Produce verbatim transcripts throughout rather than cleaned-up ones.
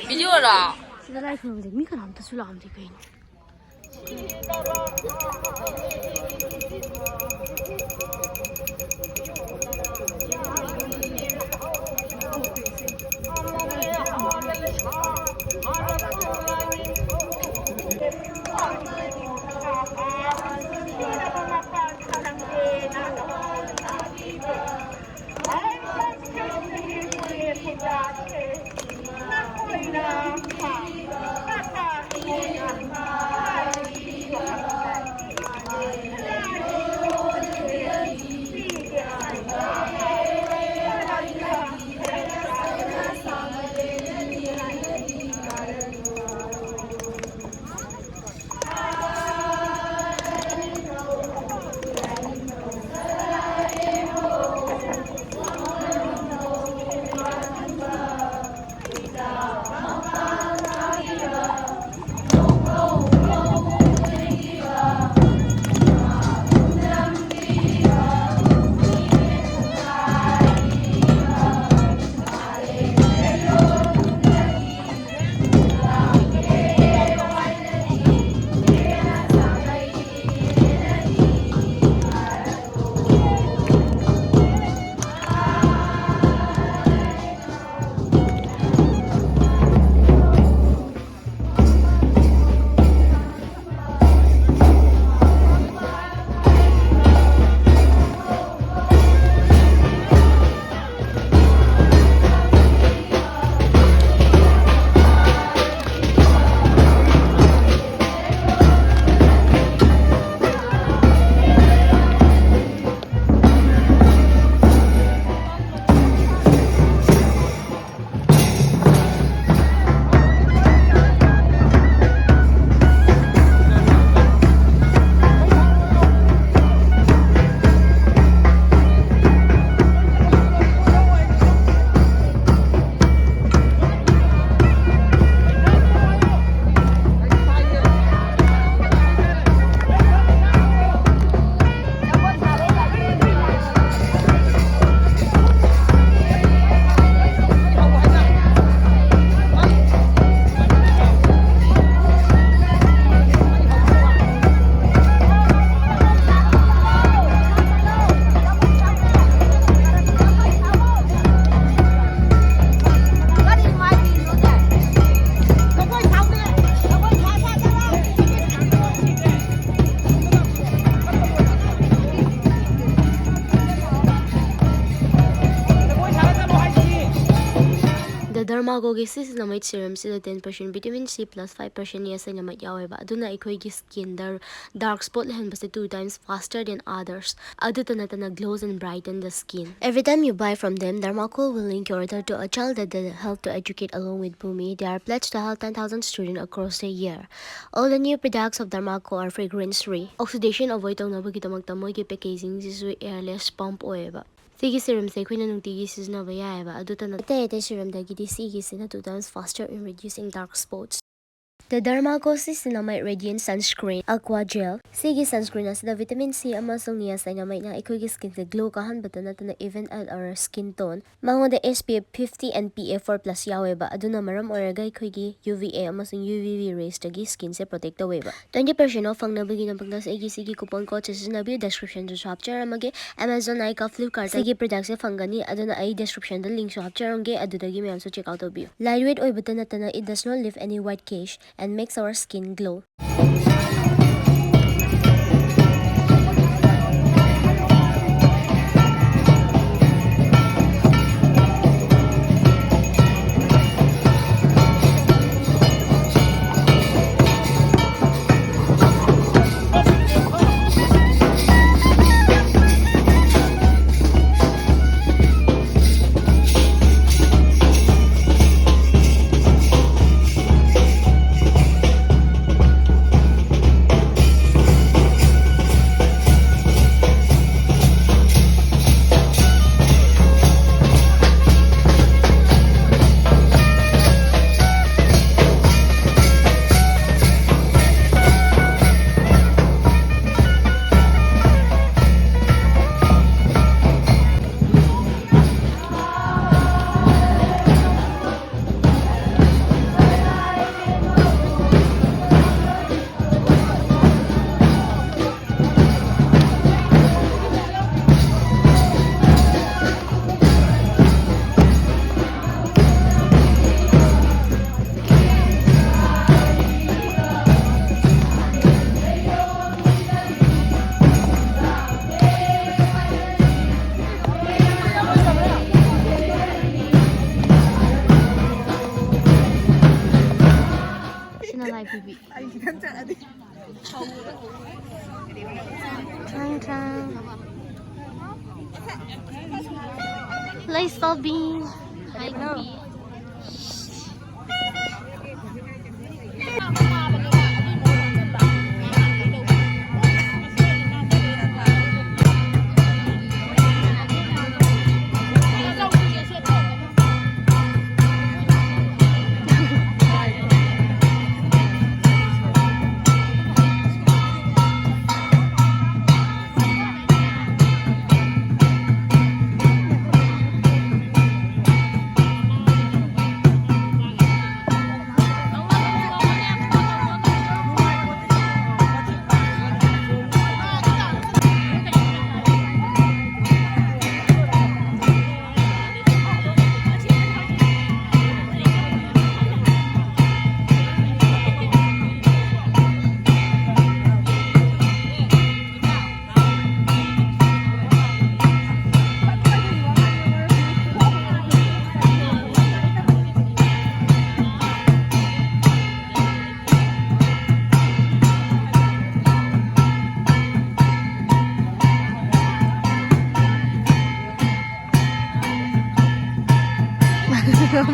ꯚꯤꯗꯤꯑꯣꯔꯣ? ꯁꯤꯗ ꯂꯥꯏ ꯈꯨꯔꯨꯝꯕꯁꯦ ꯃꯤ ꯀꯅꯥꯝꯇꯁꯨ ꯂꯥꯛꯑꯝꯗꯦ ꯀꯩꯅꯣ? Dermaco ꯒꯤ ꯁꯤꯁꯤꯅꯃꯥꯏꯠ ꯁꯤꯔꯝꯁꯤꯗ ten percent vitamin C plus five percent niacinamide ꯌꯥꯎꯋꯦꯕ, ꯑꯗꯨꯅ ꯑꯩꯈꯣꯏꯒꯤ ꯁ꯭ꯀꯤꯟꯗ ꯗꯥꯔꯛ ꯁ꯭ꯄꯣꯠ ꯂꯩꯍꯟꯕꯁꯦ two times faster than others. ꯑꯗꯨꯇ ꯅꯠꯇꯅ glows and brighten the skin. Every time you buy from them, Dermaco will link your order to a child that they help to educate along with Bhumi. They are pledged to help ten thousand students across the year. All the new products of Dermaco are fragrance free. Oxidation avoid ꯇꯧꯅꯕꯒꯤꯗꯃꯛꯇ ꯃꯣꯏꯒꯤ packaging ꯁꯤꯁꯨ airless pump ꯑꯣꯏꯌꯦꯕ꯫ ꯁꯤꯒꯤ ꯁꯤꯔꯝꯁꯦ ꯑꯩꯈꯣꯏꯅ ꯅꯨꯡꯇꯤꯒꯤ ꯁꯤꯖꯤꯟꯅꯕ ꯌꯥꯏꯑꯕ꯫ ꯑꯗꯨꯇ ꯅꯠꯇꯦ, ꯑꯇꯩ ꯑꯇꯩ ꯁꯤꯔꯝꯗꯒꯤꯗꯤ ꯁꯤꯒꯤꯁꯤꯅ two times faster in reducing dark spots. The Dermaco Niacinamide Radiant Sunscreen Aqua Gel. ꯁꯤꯒꯤ sunscreen ꯑꯁꯤꯗ vitamin C ꯑꯃꯁꯨꯡ niacinamide ꯅ ꯑꯩꯈꯣꯏꯒꯤ skin ꯁꯦ glow ꯀꯥꯍꯟꯕꯇ ꯅꯠꯇꯅ even add our skin tone. ꯃꯉꯣꯟꯗ SPF fifty and PA four plus ꯌꯥꯎꯋꯦꯕ, ꯑꯗꯨꯅ ꯃꯔꯝ ꯑꯣꯏꯔꯒ ꯑꯩꯈꯣꯏꯒꯤ UVA ꯑꯃꯁꯨꯡ UVB rays ꯇꯒꯤ skin ꯁꯦ protect ꯇꯧꯋꯦꯕ꯫ Twenty percent off ꯐꯪꯅꯕꯒꯤꯗꯃꯛꯇ ꯑꯩꯒꯤ ꯁꯤꯒꯤ coupon code ꯁꯦ ꯁꯤꯖꯤꯟꯅꯕꯤꯌꯨ, description ꯗꯁꯨ ꯍꯥꯞꯆꯔꯝꯃꯒꯦ꯫ Amazon, Nykaa, Flipkart ꯇ ꯁꯤꯒꯤ product ꯁꯦ ꯐꯪꯒꯅꯤ, ꯑꯗꯨꯅ ꯑꯩ description ꯗ link ꯁꯨ ꯍꯥꯞꯆꯔꯝꯒꯦ, ꯑꯗꯨꯗꯒꯤ ꯃꯌꯥꯝꯁꯨ check out ꯇꯧꯕꯤꯌꯨ꯫ Lightweight ꯑꯣꯏꯕꯇ ꯅꯠꯇꯅ it does not leave any white case and makes our skin glow. ꯑꯩ ꯈꯤꯇꯪ ꯆꯠꯂꯗꯤ꯫ ꯊꯥꯡ ꯊꯥꯡ꯫ ꯂꯩꯁꯥꯕꯤ꯫ ꯍꯥꯏ ꯅꯨꯄꯤ꯫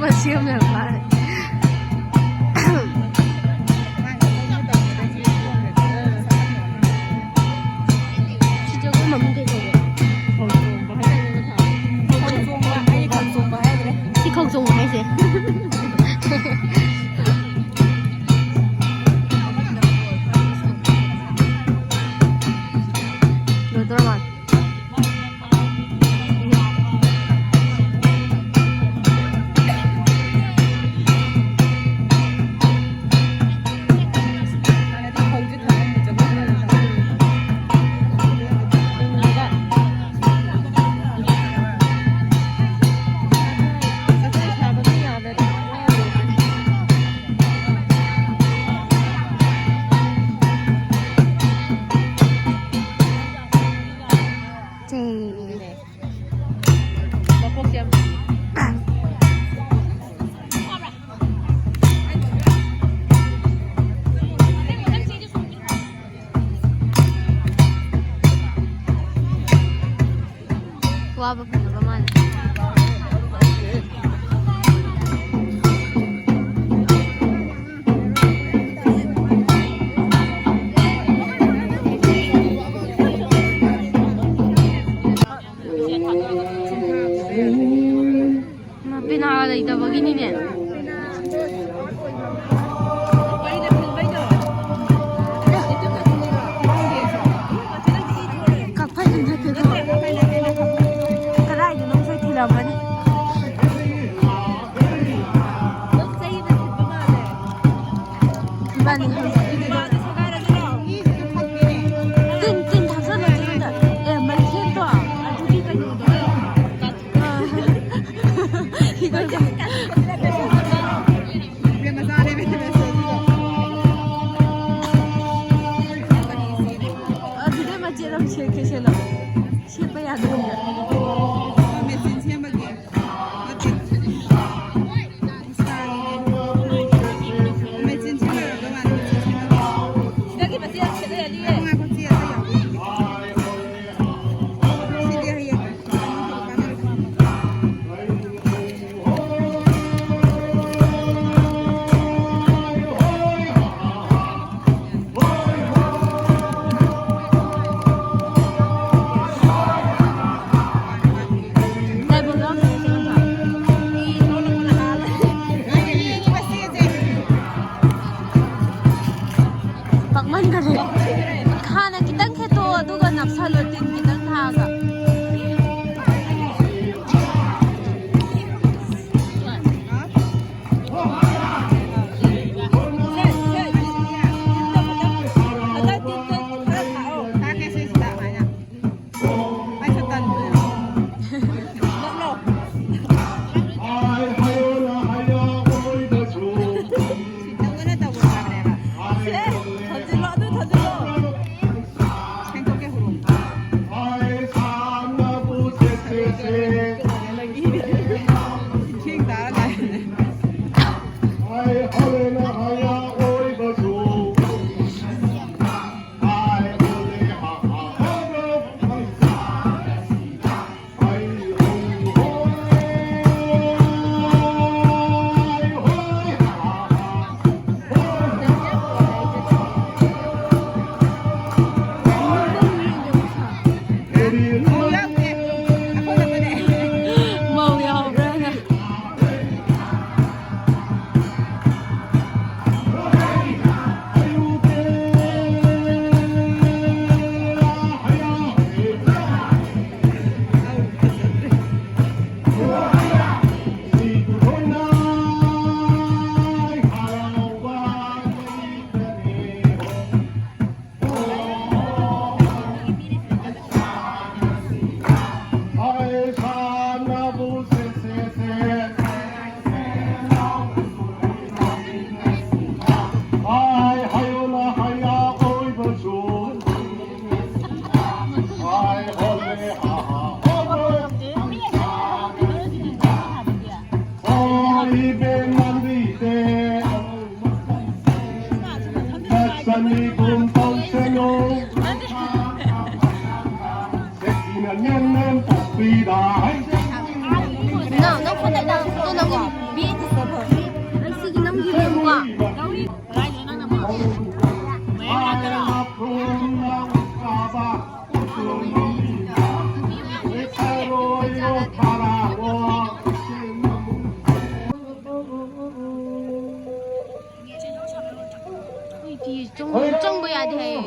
ꯃꯁꯤ ꯌꯥꯝ ꯌꯥꯝ ꯐꯥꯔꯦ꯫ ꯁꯤ ꯖꯒꯣꯏ ꯃꯃꯤꯡ ꯀꯩ ꯀꯧꯒꯦ? ꯈꯣꯡ ꯆꯣꯡꯕ ꯍꯥꯏꯗꯥꯏꯅꯦ ꯅꯁꯥ? ꯈꯣꯡ ꯆꯣꯡꯕ, ꯑꯩ ꯈꯣꯡ ꯆꯣꯡꯕ ꯍꯥꯏꯗ꯭ꯔꯦ꯫ ꯁꯤ ꯈꯣꯡ ꯆꯣꯡꯕ ꯍꯥꯏꯁꯦ꯫ ꯂꯣꯏꯗꯣꯔ ꯃꯥꯜꯂꯦ꯫ ꯋꯥꯕ ꯐꯪꯉꯕ ꯃꯥꯜꯂꯦ꯫ ꯃꯥ ꯄꯦꯅꯥꯒ ꯂꯩꯇꯕꯒꯤꯅꯤꯅꯦ꯫ ꯀꯛꯐꯩ ꯅꯠꯇꯦꯀꯣ꯫ ꯀꯗꯥꯏꯗꯅꯣ ꯉꯁꯥꯏ ꯊꯤꯜꯂꯝꯃꯅꯤ꯫ ꯏꯕꯥꯅꯤ ꯍꯧꯖꯤꯛ ꯇꯤꯟ, ꯇꯤꯟ ꯊꯥꯛꯆꯜꯂꯣ ꯆꯦꯡꯗ꯫ ꯑꯦ, ꯃꯩꯈꯦꯠꯇꯣ, ꯑꯗꯨꯒꯤ ꯀꯩꯅꯣꯗꯣ꯫ ꯑꯥ꯫ ꯐꯤꯒꯔ ꯅꯪꯒꯤꯅꯦꯕꯀꯣ꯫ ꯆꯪ-, ꯆꯪꯕ ꯌꯥꯗꯦ ꯍꯥꯏꯌꯦ꯫